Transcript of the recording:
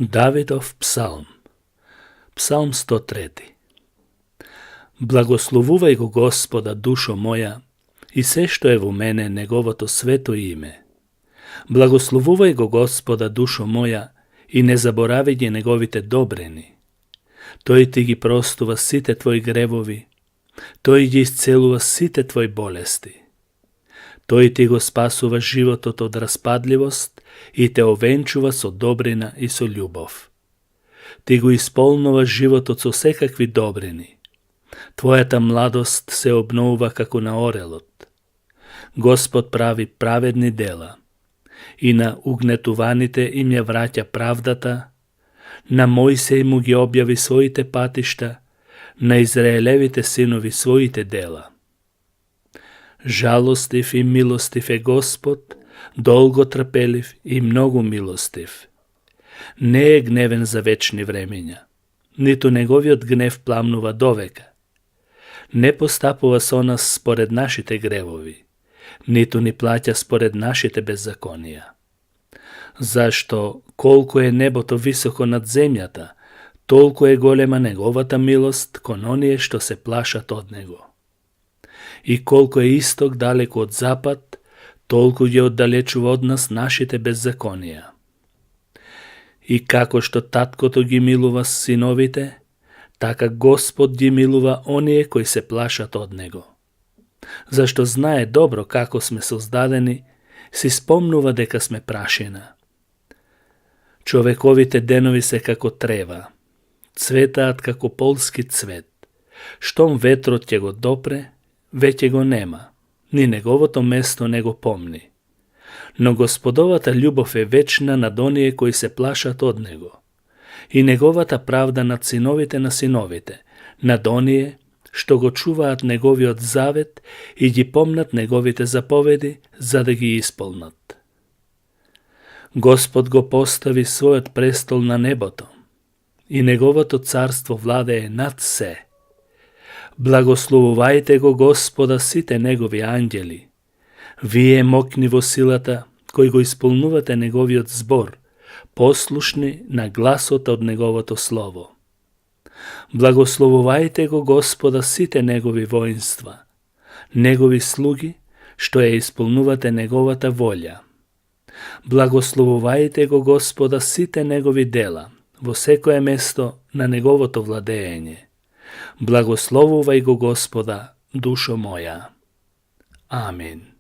Давидов псалм. Псалм 103. Благословувај го Господа, душо моја, и се што е во мене неговото свето име. Благословувај го Господа, душо моја, и не заборавај ги неговите добрини. Тој ти ги простува сите твои гревови, тој ги исцелува сите твои болести. Тој ти го спасува животот од распадливост и те овенчува со добрина и со љубов. Ти го исполнува животот со секакви добрини. Твојата младост се обновува како на орелот. Господ прави праведни дела, и на угнетуваните им ја враќа правдата, на Мојсеј му ги објави своите патишта, на Израелевите синови своите дела. Жалостив и милостив е Господ, долго трпелив и многу милостив. Не е гневен за вечни времења, ниту неговиот гнев пламнува довека. Не постапува со нас според нашите гревови, ниту ни плаќа според нашите беззаконија. Зашто колку е небото високо над земјата, толку е голема неговата милост кон оние што се плашат од него. И колку е исток далеку од запад, толку ги оддалечува од нас нашите беззаконија. И како што таткото ги милува синовите, така Господ ги милува оние кои се плашат од него. Зашто знае добро како сме создадени, си спомнува дека сме прашина. Човековите денови се како трева, цветаат како полски цвет. Штом ветрот ќе го допре, веќе го нема, ни неговото место не го помни. Но Господовата љубов е вечна над оние кои се плашат од него, и неговата правда над синовите на синовите, над оние што го чуваат неговиот завет и ги помнат неговите заповеди, за да ги исполнат. Господ го постави својот престол на небото, и неговото царство владее над се. Благословувајте го Господа сите негови ангели. Вие мокни во силата, кои го исполнувате неговиот збор, послушни на гласот од неговото слово. Благословувајте го Господа сите негови воинства, негови слуги, што ја исполнувате неговата волја. Благословувајте го Господа сите негови дела, во секое место на неговото владење. Благословувај го Господа, душо моја. Амин.